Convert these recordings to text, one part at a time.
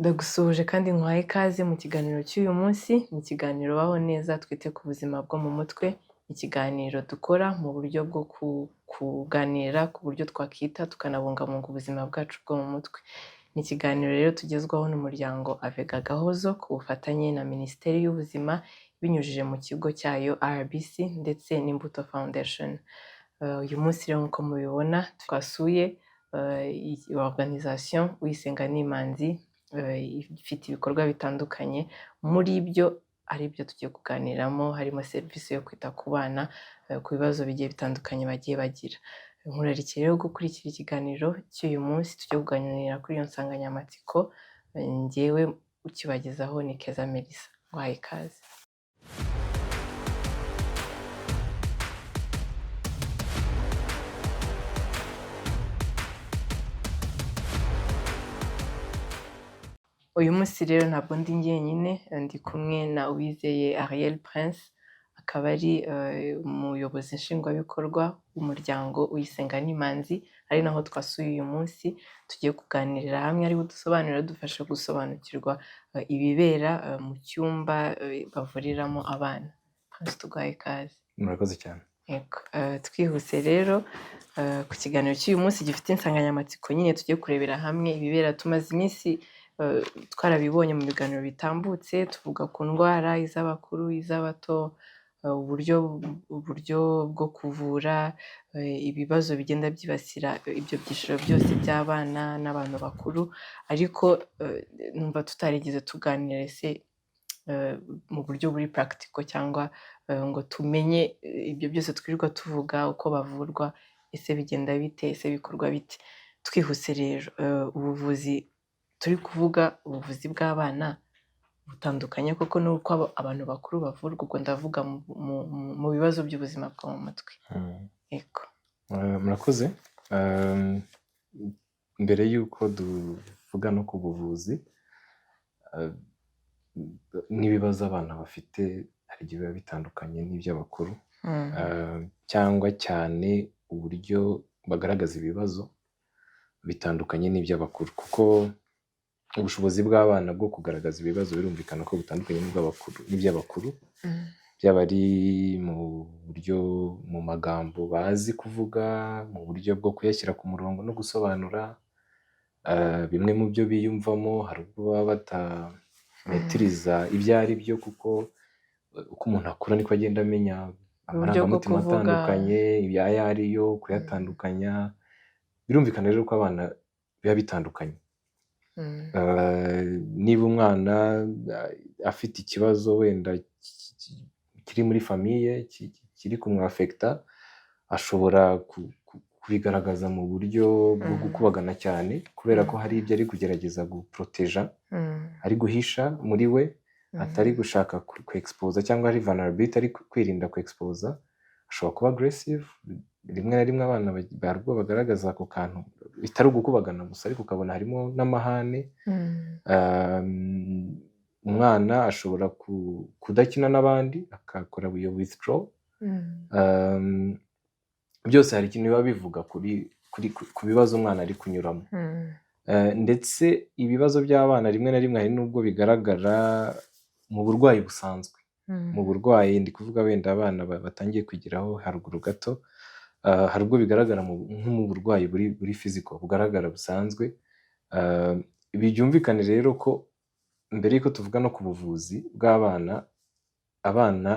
Ndagusuhuje kandi nkuhaye ikaze mu kiganiro cy'uyu munsi, ni ikiganiro Baho Neza twite ku buzima bwo mu mutwe, ikiganiro dukora mu buryo bwo kuganira ku buryo twakita tukanabungabunga ubuzima bwacu bwo mu mutwe. Ni ikiganiro rero tugezwaho n'umuryango Avega Gahozo ku bufatanye na Minisiteri y'Ubuzima binyujije mu kigo cyayo RBC ndetse n'Imbuto Foundation. Uyu munsi rero nk'uko mubibona twasuye organisation Uyisenga N'imanzi, ifite ibikorwa bitandukanye, muri byo ari byo tugiye kuganiramo, harimo serivisi yo kwita ku bana ku bibazo bigiye bitandukanye bagiye bagira. Nkurarikiye rero gukurikira ikiganiro cy'uyu munsi, tugiye kuganira kuri iyo nsanganyamatsiko, njyewe ukibagezaho ni Keza Melissa, nguhaye ikaze. Uyu munsi rero ntabwo ndi njyenyine, ndi kumwe na Uwizeye Ariel Prince, akaba ari umuyobozi nshingwabikorwa w'umuryango Uyisenga N'imanzi, ari naho twasuye uyu munsi, tugiye kuganirira hamwe, ariwe udusobanurira, adufasha gusobanukirwa ibibera mu cyumba bavuriramo abana. Prince, tuguhaye ikaze. Murakoze cyane. Yego, twihuse rero ku kiganiro cy'uyu munsi gifite insanganyamatsiko nyine tugiye kurebera hamwe ibibera. Tumaze iminsi twarabibonye mu biganiro bitambutse, tuvuga ku ndwara iz'abakuru, iz'abato, uburyo bwo kuvura, ibibazo bigenda byibasira ibyo byiciro byose by'abana n'abantu bakuru, ariko numva tutarigeze tuganira ese mu buryo buri practical cyangwa ngo tumenye ibyo byose twirirwa tuvuga uko bavurwa, ese bigenda bite, ese bikorwa bite? Twihuse rero, ubuvuzi turi kuvuga, ubuvuzi bw'abana butandukanye koko n'uko abantu bakuru bavurwa, ubwo ndavuga mu bibazo by'ubuzima bwo mu mutwe. Yego. Murakoze. Mbere y'uko tuvuga no ku buvuzi n'ibibazo abana bafite, hari igihe biba bitandukanye n'iby'abakuru, cyangwa cyane uburyo bagaragaza ibibazo bitandukanye n'iby'abakuru, kuko ubushobozi bw'abana bwo kugaragaza ibibazo birumvikana ko butandukanye n'iby'abakuru, byaba ari mu buryo mu magambo bazi kuvuga, mu buryo bwo kuyashyira ku murongo no gusobanura bimwe mu byo biyumvamo, hari ubwo baba batametiriza ibyo ari byo, kuko uko umuntu akura niko agenda amenya Uburyo bwo amarangamutima kuvuga. atandukanye, ayo ariyo, kuyatandukanya. Birumvikana rero ko abana biba bitandukanye. Niba umwana afite ikibazo wenda kiri muri famille kiri kumwafekita, ashobora kubigaragaza mu buryo bwo gukubagana cyane, kubera ko hari ibyo ari kugerageza guporoteja, ari guhisha muri we, atari gushaka kwexposa, cyangwa ari vulnerability ari kwirinda kwexposa, ashobora kuba aggressive. Rimwe na rimwe abana hari ubwo bagaragaza ako kantu bitari ugukubagana gusa, ariko ukabona harimo n'amahane. Umwana ashobora kudakina n'abandi, agakora iyo withdraw. Byose hari ikintu biba bivuga ku bibazo umwana ari kunyuramo. Ndetse ibibazo by'abana rimwe na rimwe hari n'ubwo bigaragara mu burwayi busanzwe. Mu burwayi ndi kuvuga wenda abana batangiye kwigiraho haruguru gato, hari ubwo bigaragara nko mu burwayi buri physical, bugaragara busanzwe. Byumvikane rero ko mbere y'uko tuvuga no ku buvuzi bw'abana, abana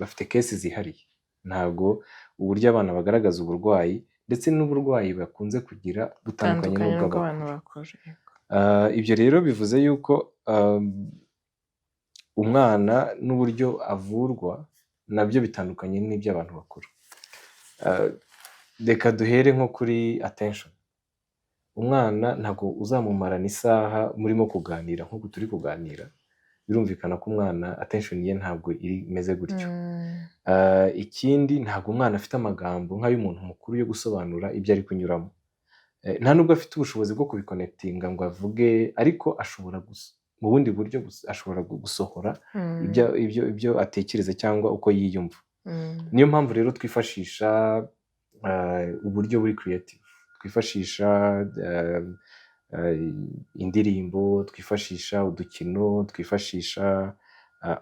bafite case zihariye. Ntabwo uburyo abana bagaragaza uburwayi ndetse n'uburwayi bakunze kugira butandukanye Butandukanye n'ubw'abakuru. n'ubw'abantu bakuru. Yego. Ibyo rero bivuze yuko umwana n'uburyo avurwa nabyo bitandukanye n'iby'abantu bakuru. Reka duhere nko kuri attention. Umwana ntabwo uzamumarana isaha murimo kuganira nk'uku turi kuganira, birumvikana ko umwana attention ye ntabwo iri imeze gutyo. Ikindi, ntabwo umwana afite amagambo nk'ay'umuntu mukuru yo gusobanura ibyo ari kunyuramo. Nta nubwo afite ubushobozi bwo kubiconnectinga ngo avuge, ariko ashobora mu bundi buryo ashobora gusohora ibyo atekereza cyangwa uko yiyumva. Niyo mpamvu rero twifashisha uburyo buri creative, twifashisha indirimbo, twifashisha udukino, twifashisha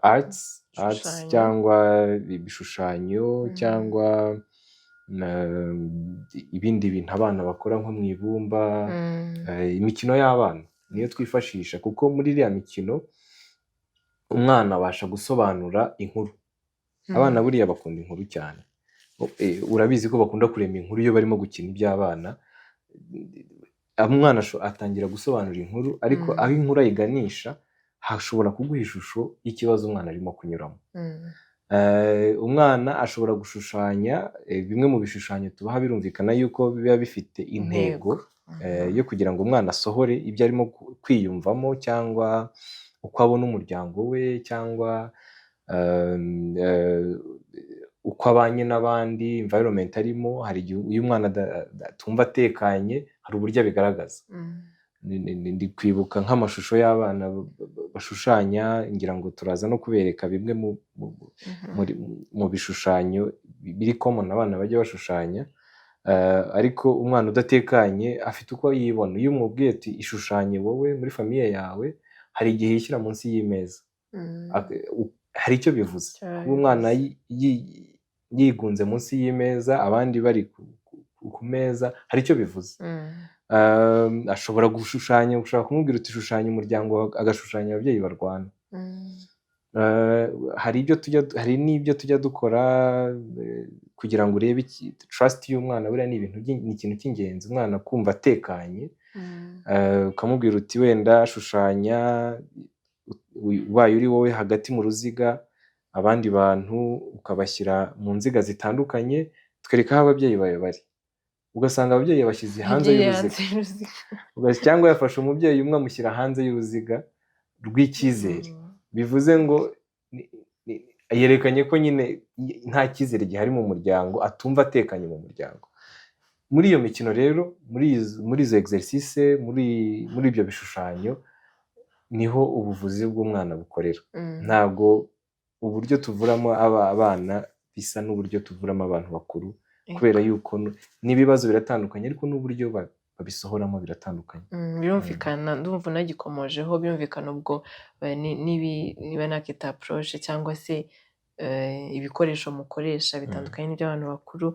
arts Ibishushanyo. cyangwa ibishushanyo cyangwa ibindi bintu abana bakora nko mu ibumba, imikino y'abana niyo twifashisha, kuko muri iriya mikino umwana abasha gusobanura inkuru. Abana buriya bakunda inkuru cyane. Urabizi ko bakunda kurema inkuru iyo barimo gukina iby'abana. Umwana atangira gusobanura inkuru, ariko aho inkuru ayiganisha hashobora kuguha ishusho y'ikibazo umwana arimo kunyuramo. Umwana ashobora gushushanya, bimwe mu bishushanyo tubaha birumvikana yuko biba bifite intego yo kugira ngo umwana asohore ibyo arimo kwiyumvamo, cyangwa uko abona umuryango we, cyangwa uko abanye n'abandi, environment arimo. Hari igihe iyo umwana atumva atekanye, hari uburyo abigaragaza. Ndi kwibuka nk'amashusho y'abana bashushanya, ngira ngo turaza no kubereka bimwe mu bishushanyo biri common abana bajya bashushanya. Ariko umwana udatekanye afite uko yibona. Iyo umubwiye ati "Ishushanye wowe muri famille yawe", hari igihe yishyira munsi y'imeza. Hari icyo bivuze kuba umwana yigunze munsi y'imeza, abandi bari ku meza, hari icyo bivuze. Ashobora gushushanya, ushobora kumubwira uti "Shushanya umuryango wawe", agashushanya ababyeyi barwana. Hari n'ibyo tujya dukora kugira ngo urebe trust y'umwana. Buriya ni ikintu cy'ingenzi, umwana kumva atekanye. Ukamubwira uti "Wenda shushanya ubaye uri wowe hagati mu ruziga, abandi bantu ukabashyira mu nziga zitandukanye, twereka aho ababyeyi bawe bari." Ugasanga ababyeyi bashyize hanze Yagiye y'uruziga. Hanze y'uruziga. Cyangwa yafashe umubyeyi umwe amushyira hanze y'uruziga rw'icyizere. Bivuze ngo yerekanye ko nyine nta cyizere gihari mu muryango, atumva atekanye mu muryango. Muri iyo mikino rero, muri izo exercice, muri ibyo bishushanyo, niho ubuvuzi bw'umwana bukorera. Ntabwo uburyo tuvuramo abana bisa n'uburyo tuvuramo abantu bakuru, kubera yuko n'ibibazo biratandukanye, ariko n'uburyo babisohoramo biratandukanye. Birumvikana, ndumva unagikomojeho, birumvikana ubwo niba nakita approche cyangwa se ibikoresho mukoresha bitandukanye n'iby'abantu bakuru,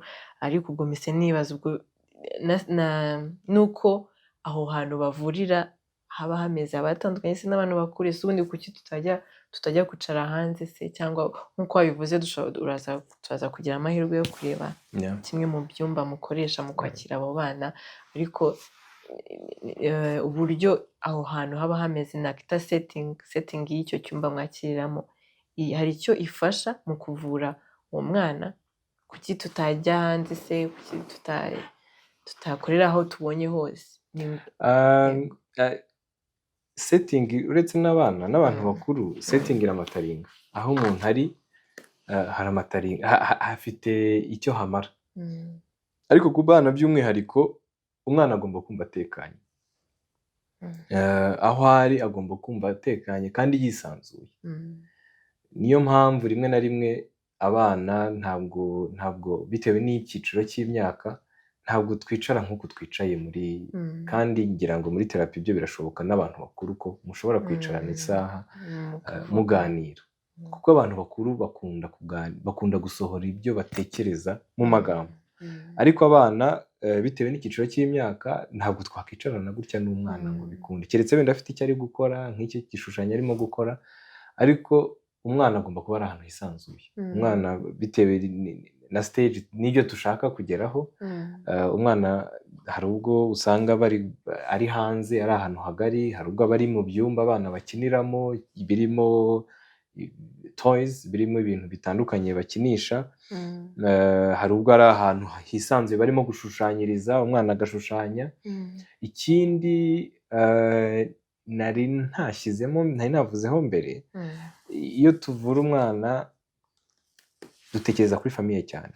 ariko ubwo mpise nibaza ubwo nuko aho hantu bavurira haba hameze, haba hatandukanye se n'abantu bakuru? Ese ubundi kuki tutajya kwicara hanze se? Cyangwa nk'uko wabivuze, turaza kugira amahirwe yo kureba kimwe mu byumba mukoresha mu kwakira abo bana, ariko uburyo aho hantu haba hameze, nakita setting y'icyo cyumba mwakiriramo, hari icyo ifasha mu kuvura uwo mwana? Kuki tutajya hanze se? Kuki tutakorera aho tubonye hose? Yego. Setting, uretse n'abana n'abantu bakuru, setting iramatteringa. Aho umuntu ari haramatteringa, hafite icyo hamara. Ariko ku bana by'umwihariko, umwana agomba kumva atekanye. Aho ari agomba kumva atekanye kandi yisanzuye. Niyo mpamvu rimwe na rimwe abana ntabwo bitewe n'icyiciro cy'imyaka, ntabwo twicara nk'uku twicaye muri kandi ngira ngo muri therapy ibyo birashoboka n'abantu bakuru, ko mushobora kwicarana isaha Mukavuga. muganira, kuko abantu bakuru bakunda gusohora ibyo batekereza mu magambo, ariko abana, bitewe n'icyiciro cy'imyaka, ntabwo twakwicarana gutya n'umwana ngo bikunde, keretse wenda afite icyo ari gukora, nk'icyo gishushanyo arimo gukora. Ariko umwana agomba kuba ari ahantu hisanzuye. Umwana, bitewe na stage n'ibyo dushaka kugeraho, umwana hari ubwo usanga bari ari hanze, ari ahantu hagari, hari ubwo aba ari mu byumba abana bakiniramo birimo toys, birimo ibintu bitandukanye bakinisha. Hari ubwo ari ahantu hisanzuye barimo gushushanyiriza, umwana agashushanya. Ikindi nari ntashyizemo, nari navuzeho mbere, iyo tuvura umwana dutekereza kuri famille cyane.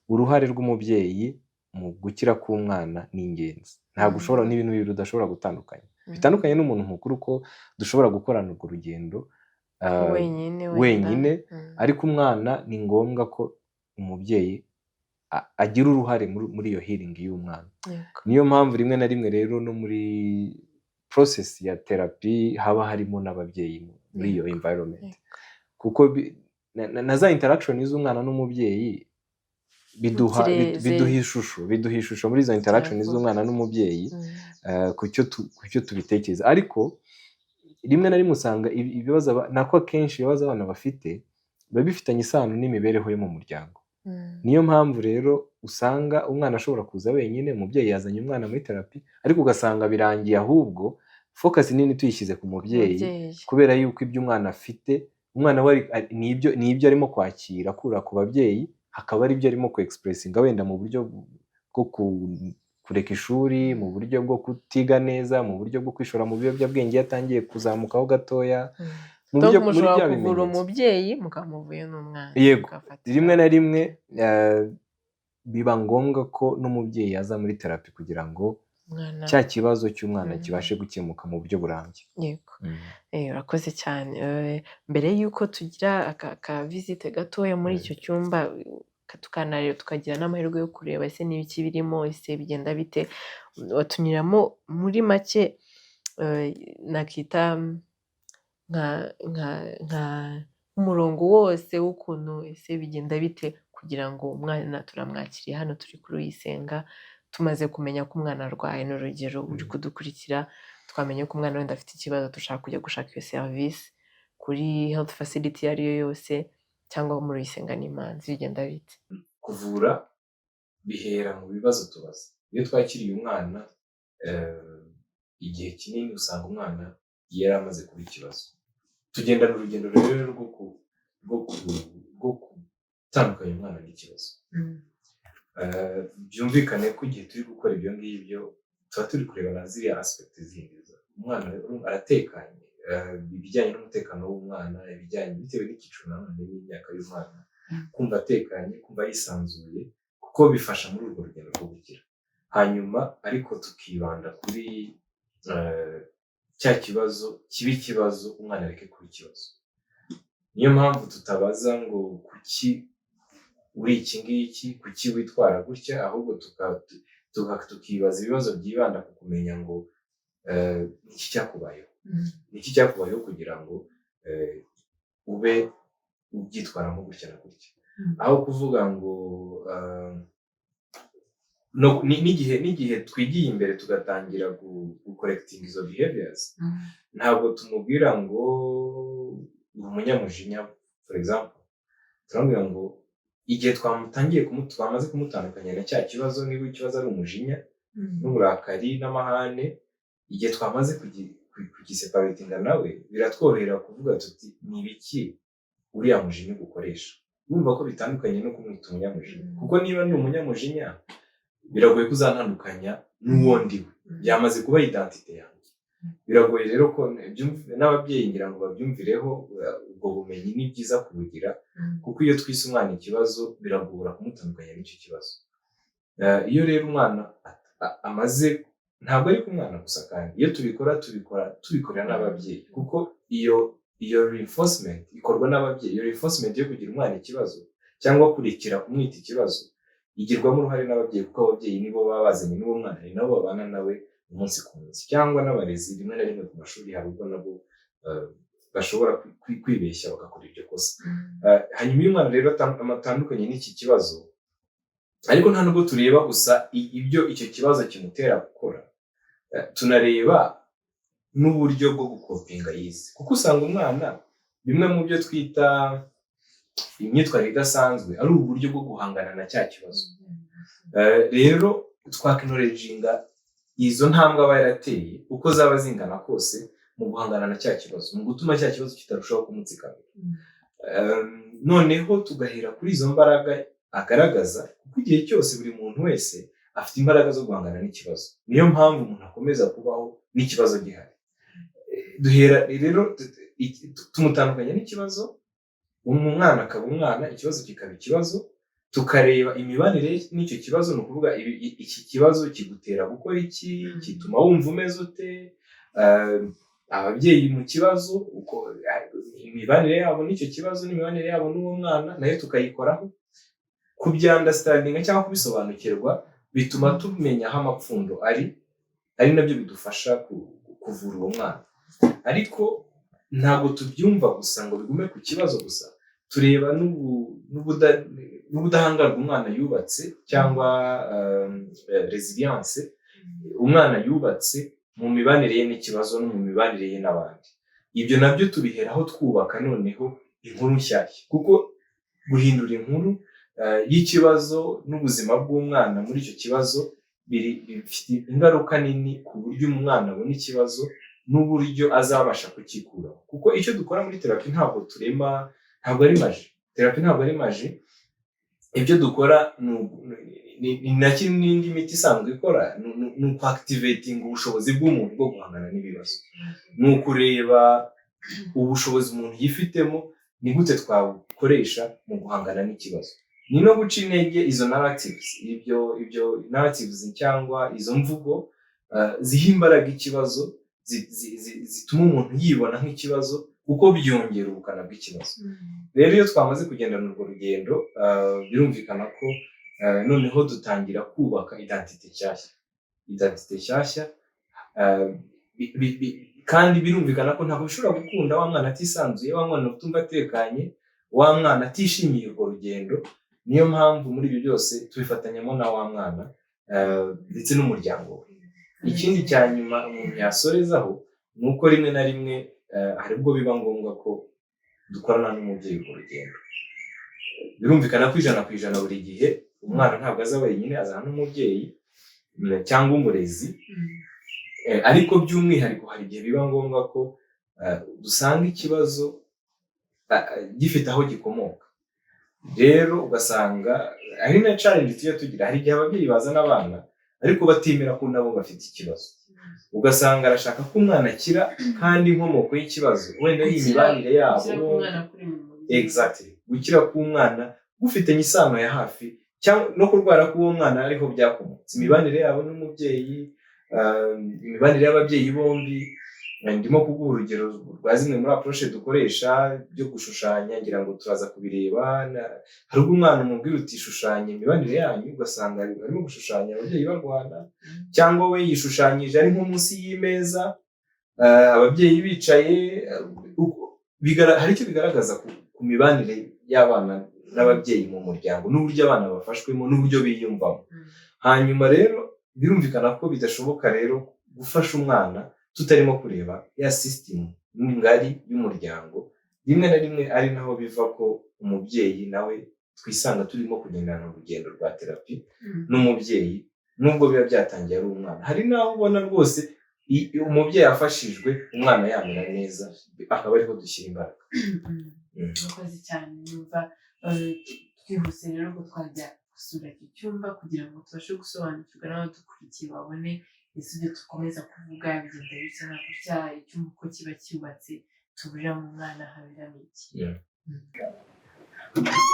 Uruhare rw'umubyeyi mu gukira k'umwana ni ingenzi. Ntabwo ushobora, ni ibintu bibiri udashobora gutandukanya, bitandukanye n'umuntu mukuru, ko dushobora gukorana urwo rugendo wenyine wenda. Wenyine. Ariko umwana ni ngombwa ko umubyeyi agira uruhare muri iyo healing y'umwana. Niyo mpamvu rimwe na rimwe rero no muri process ya therapy haba harimo n'ababyeyi muri iyo environment, kuko na za interaction z'umwana n'umubyeyi biduha Kireze. biduha ishusho muri izo interaction Kiravuga. z'umwana n'umubyeyi ku cyo tubitekereza. Ariko rimwe na rimwe usanga ibibazo nako akenshi ibibazo abana bafite biba bifitanye isano n'imibereho yo mu muryango. Niyo mpamvu rero usanga umwana ashobora kuza wenyine, umubyeyi yazanye umwana muri therapy, ariko ugasanga birangiye ahubwo focus nini tuyishyize ku mubyeyi, Umubyeyi. kubera yuko ibyo umwana afite, umwana we ni ibyo arimo kwakira akura ku babyeyi, hakaba ari ibyo arimo ku expressinga wenda mu buryo bwo kureka ishuri, mu buryo bwo kutiga neza, mu buryo bwo kwishora mu biyobyabwenge iyo atangiye kuzamukaho gatoya, mu Donc buryo muri mushobora bya kuvura bimenyetso. umubyeyi mukamuvuye n'umwana, Yego, mugafatira rimwe na rimwe biba ngombwa ko n'umubyeyi aza muri therapy kugira ngo umwana cya kibazo cy'umwana kibashe gukemuka mu buryo burambye. Yego. Urakoze cyane. Mbere y'uko tugira aka visite gatoya muri icyo cyumba, tukanareba, tukagira n'amahirwe yo kureba ese ni ibiki birimo, ese bigenda bite, watunyuramo muri make, nakita nka umurongo wose w'ukuntu ese bigenda bite kugira ngo umwana turamwakiriye hano turi kuri Uyisenga, tumaze kumenya ko umwana arwaye, ni urugero, uri kudukurikira, twamenye ko umwana wenda afite ikibazo, dushaka kujya gushaka iyo serivisi kuri health facility iyo ari yo yose cyangwa muri Uyisenga n'Imanzi, bigenda bite? Kuvura bihera mu bibazo tubaza. Iyo twakiriye umwana, igihe kinini usanga umwana yari amaze kuba ikibazo. Tugendana urugendo rurerure rwo gutandukanya umwana n'ikibazo. Byumvikane ko igihe turi gukora ibyo ngibyo tuba turi kureba na ziriya aspect zindi. Umwana aratekanye, ibijyanye n'umutekano w'umwana, ibijyanye bitewe n'icyiciro nanone n'imyaka y'umwana, kumva atekanye, kumva yisanzuye, kuko bifasha muri urwo rugendo rwo gukira. Hanyuma ariko tukibanda kuri cya kibazo kiba ikibazo, umwana areke kuba ikibazo. Niyo mpamvu tutabaza ngo kuki uri iki ngiki, kuki witwara gutya, ahubwo tukibaza ibibazo byibanda ku kumenya ngo niki cyakubayeho, niki cyakubayeho kugira ngo ube ubyitwaramo gutya na gutya, aho kuvuga ngo n'igihe twigiye imbere tugatangira gucorrectinga izo behaviors, ntabwo tumubwira ngo uri umunyamujinya, for example. Turamubwira ngo igihe twamutangiye twamaze kumutandukanya na cya kibazo, niba ikibazo ari umujinya n'uburakari n'amahane, igihe twamaze kugiseparatinga nawe, biratworohera kuvuga tuti: "Ni ibiki uriya mujinya ugukoresha?" Urumva ko bitandukanye no kumwita umunyamujinya, kuko niba ndi umunyamujinya biragoye ko uzantandukanya n'uwo ndiwe, byamaze kuba identité yanjye. Biragoye rero ko n'ababyeyi ngira ngo babyumvireho. Ubwo bumenyi ni byiza kubugira, kuko iyo twise umwana ikibazo biragora kumutandukanya n'icyo kibazo. Iyo rero umwana amaze, ntabwo ari ku mwana gusa kandi, iyo tubikora tubikora tubikorera n'ababyeyi, kuko iyo reinforcement ikorwa n'ababyeyi. Iyo reinforcement yo kugira umwana ikibazo cyangwa kurekera kumwita ikibazo igirwamo uruhare n'ababyeyi, kuko ababyeyi nibo baba bazanye n'uwo mwana, ni nabo babana nawe umunsi ku munsi, cyangwa n'abarezi rimwe na rimwe ku mashuri hari ubwo nabo bashobora kwibeshya bagakora iryo kosa. Hanyuma iyo umwana rero atandukanye n'iki kibazo, ariko nta nubwo tureba gusa ibyo icyo kibazo kimutera gukora, tunareba n'uburyo bwo gucopinga yize, kuko usanga umwana bimwe mu byo twita imyitwarire idasanzwe ari uburyo bwo guhangana na cya kibazo. Rero twacknowledginga izo ntambwe aba yarateye uko zaba zingana kose mu guhangana na cya kibazo, mu gutuma cya kibazo kitarushaho kumutsikamira. Noneho tugahera kuri izo mbaraga agaragaza, kuko igihe cyose buri muntu wese afite imbaraga zo guhangana n'ikibazo. Niyo mpamvu umuntu akomeza kubaho n'ikibazo gihari. Duhera rero tumutandukanya n'ikibazo, umwana akaba umwana, ikibazo kikaba ikibazo, tukareba imibanire ye n'icyo kibazo. Ni ukuvuga iki kibazo kigutera gukora iki, gituma wumva umeze ute? Ababyeyi mu kibazo, uko imibanire yabo n'icyo kibazo n'imibanire yabo n'uwo mwana nayo tukayikoraho. Kubyunderstandinga cyangwa kubisobanukirwa bituma tumenya aho amapfundo ari nabyo bidufasha kuvura uwo mwana. Ariko ntabwo tubyumva gusa ngo bigume ku kibazo gusa. Tureba n'ubudahangarwa umwana yubatse cyangwa resilience umwana yubatse mu mibanire ye n'ikibazo no mu mibanire ye n'abandi. Ibyo nabyo tubiheraho twubaka noneho inkuru nshyashya, kuko guhindura inkuru y'ikibazo n'ubuzima bw'umwana muri icyo kibazo bifite ingaruka nini ku buryo umwana abona ikibazo n'uburyo azabasha kukikuraho. Kuko icyo dukora muri therapy, ntabwo turema, ntabwo ari magie. Therapy ntabwo ari magie. Ibyo dukora ni na kimwe n'indi miti isanzwe ikora, ni ukwactivatinga ubushobozi bw'umuntu bwo guhangana n'ibibazo, ni ukureba ubushobozi umuntu yifitemo, ni gute twabukoresha mu guhangana n'ikibazo, ni no guca intege izo narratives, ibyo narratives cyangwa izo mvugo ziha imbaraga ikibazo, zituma umuntu yibona nk'ikibazo, kuko byongera ubukana bw'ikibazo. Rero iyo twamaze kugendana urwo rugendo, birumvikana ko noneho dutangira kubaka identité nshyashya, identité nshyashya. Kandi birumvikana ko ntabwo bishobora gukunda wa mwana atisanzuye, wa mwana utumva atekanye, wa mwana atishimiye urwo rugendo. Niyo mpamvu muri ibyo byose tubifatanyamo na wa mwana ndetse n'umuryango we. Ikindi cya nyuma umuntu yasorezaho ni uko rimwe na rimwe hari ubwo biba ngombwa ko dukorana n'umubyeyi urwo rugendo. Birumvikana ko 100% buri gihe umwana ntabwo aza wenyine, azana n'umubyeyi cyangwa umurezi. Ariko by'umwihariko hari igihe biba ngombwa ko dusanga ikibazo gifite aho gikomoka. Rero ugasanga ari na challenge tujya tugira. Hari igihe ababyeyi bazana abana ariko batemera ko nabo bafite ikibazo, ugasanga arashaka ko umwana akira kandi inkomoko y'ikibazo wenda ari imibanire yabo. Gukira k'umwana kuri mu mubyeyi. Exactly, gukira k'umwana gufitanye isano ya hafi cyangwa no kurwara k'uwo mwana ariho byakomotse, imibanire yabo n'umubyeyi, imibanire y'ababyeyi bombi. Ndimo kuguha urugero rwa zimwe muri approche dukoresha byo gushushanya, ngira ngo turaza kubireba. Hari ubwo umwana umubwira uti: "Shushanya imibanire yanyu," ugasanga arimo gushushanya ababyeyi barwana, cyangwa we yishushanyije ari nko munsi y'imeza, ababyeyi bicaye. Hari icyo bigaragaza ku mibanire y'abana n'ababyeyi mu muryango, n'uburyo abana bafashwemo, n'uburyo biyumvamo. Hanyuma rero birumvikana ko bidashoboka rero gufasha umwana tutarimo kureba ya sisitemu ngari y'umuryango. Rimwe na rimwe ari naho biva ko umubyeyi nawe twisanga turimo kugendana urugendo rwa therapy n'umubyeyi, nubwo biba byatangiye ari umwana. Hari n'aho ubona rwose umubyeyi afashijwe, umwana yamera neza, akaba ariho dushyira imbaraga. Murakoze cyane. Numva twihuse rero ko twajya gusura icyo cyumba kugira ngo tubashe gusobanukirwa, n'abadukurikiye babone ese ibyo dukomeza kuvuga bigenda bisa na gutya, icyumba uko kiba cyubatse, tuburiramo umwana haberamo iki.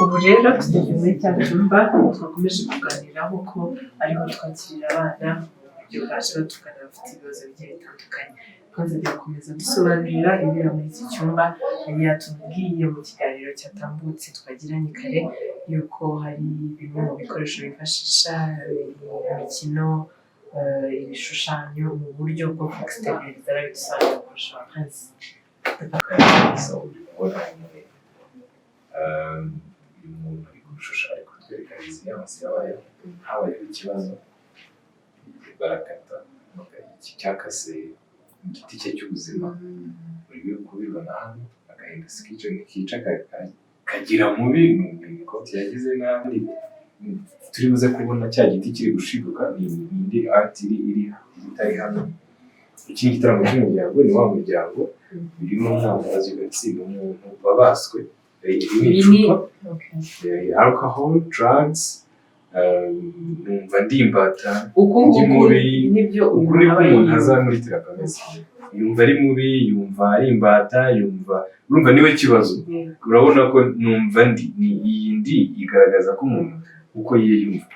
Ubu rero tugeze muri cya cyumba twakomeje kuganiraho ko ariho twakirira abana mu buryo baje batugana bafite ibibazo bigiye bitandukanye. Twaze gukomeza dusobanurira ibibera muri iki cyumba. Yari yatubwiye mu kiganiro cyatambutse twagiranye kare yuko hari bimwe mu bikoresho bifashisha, imikino, ibishushanyo, mu buryo bwo kwexterioriza. Arabidusobanurira kurusha abahanzi. So ubona uyu muntu ari gushushanya, ari kutwereka resilience yabayeho. Habayeho ikibazo, barakata iki cyakase igiti cye cy'ubuzima. Uri kubibona hano, agahinda sikica ntikica, kagira mubi. Ni ikoti yagize nabi. Turi buze kubona cya giti kiri gushiduka. Ni indi art iri itari hano. Iki ni igitaramo cy'umuryango, ni wa muryango birimo umwana, as you can see, ni umuntu wabaswe. Iri ni icupa, alcohol, drugs, numva ndi imbata, Uku ndi nguku mubi. Nibyo Uku uyu niko aba umuntu aza yiyumva. muri therapy ameze. Yumva ari mubi, yumva ari imbata, yumva, urumva niwe kibazo. Urabona ko numva ndi ni iyi ndi igaragaza ko umuntu uko yiyumva.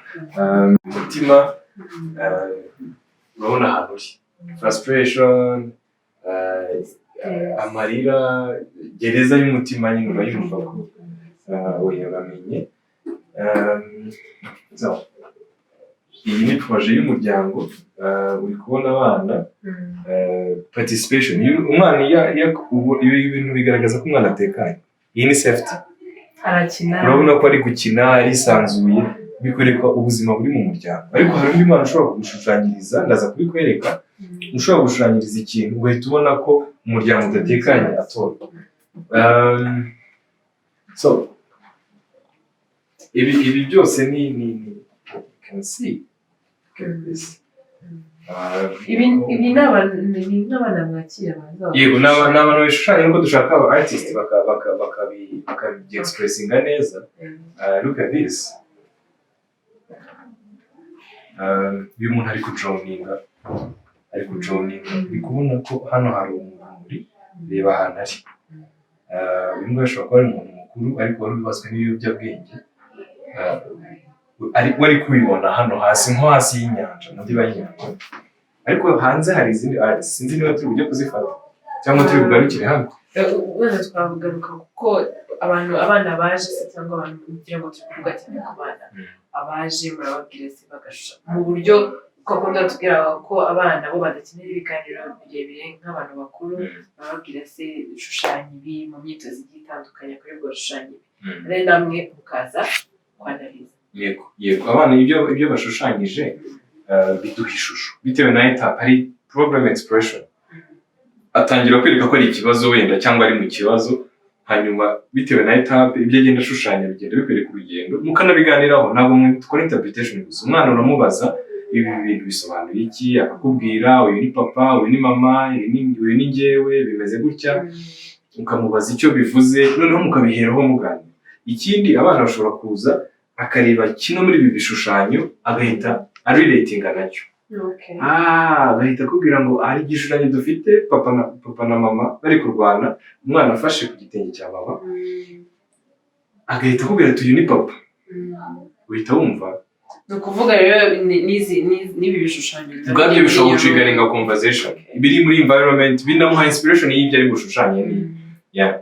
Umutima, urabona ahantu uri, frustration, amarira, gereza y'umutima nyine, urayumva ko oya bamenye. So, iyi ni projet y'umuryango. Uri kubona abana, participation. Umwana ibi bintu bigaragaza ko umwana atekanye. Iyi ni safety. Arakina. Urabona ko ari gukina, arisanzuye, bikwereka ubuzima buri mu muryango. Ariko hari undi mwana ushobora kugushushanyiriza, ndaza kubikwereka, ushobora gushushanyiriza ikintu ugahita ubona ko umuryango udatekanye atora. So ibi byose ni you can see. Look at this. Ibi ni nk'abana mwakira baza. Yego, ni abantu bishushanya, nuko dushaka aba artist bakabi expressinga neza. Look at this. Uyu muntu ari kudrawinga, ari kudrawinga. Uri kubona ko hano hari urumuri, reba ahantu ari. Uyu nguyu ashobora kuba ari umuntu mukuru ariko wari wibaswe n'ibiyobyabwenge. Wari kubibona hano hasi, nko hasi y'inyanja, mu ndiba y'inyanja. Ariko hanze hari izindi arts, sinzi niba turi bujye kuzifata cyangwa turi bugarukire hano. Wenda twagaruka kuko abantu, abana baje se, cyangwa abantu, kugira ngo turi kuvuga cyane ku bana, abaje murababwira se bagashushanya mu buryo ko akunda tubwira ko abana bo badakenera ibiganiro birebire nk'abantu bakuru, bababwira se shushanya ibi mu myitozo igiye itandukanye, kuri ubwo shushanya ibi, rero namwe mukaza kwanalyza? Yego, abana ibyo bashushanyije biduha ishusho bitewe na étape. Hari problem expression, atangira kwereka ko ari ikibazo wenda cyangwa ari mu kibazo, hanyuma bitewe na étape, ibyo agenda ashushanya bigenda bikwereka urugendo, mukanabiganiraho. Ntabwo mwe dukora interpretation gusa. Umwana uramubaza: "Ibi bintu bisobanuye iki?" Akakubwira: "Uyu ni papa, uyu ni mama, uyu ni njyewe, bimeze gutya." Ukamubaza icyo bivuze, noneho mukabiheraho muganira. Ikindi, abana bashobora kuza akareba kimwe muri ibi bishushanyo, agahita arelatinga nacyo. Ah, agahita akubwira ngo hari igishushanyo dufite, papa na mama bari kurwana, umwana afashe ku gitenge cya mama, agahita akubwira ati: "Uyu ni papa." Uhita wumva. Ni ukuvuga rero n'ibi bishushanyo Ubwabyo bishobora gutriggeringa conversation biri muri environment, binamuha inspiration y'ibyo ari gushushanya ni yeah.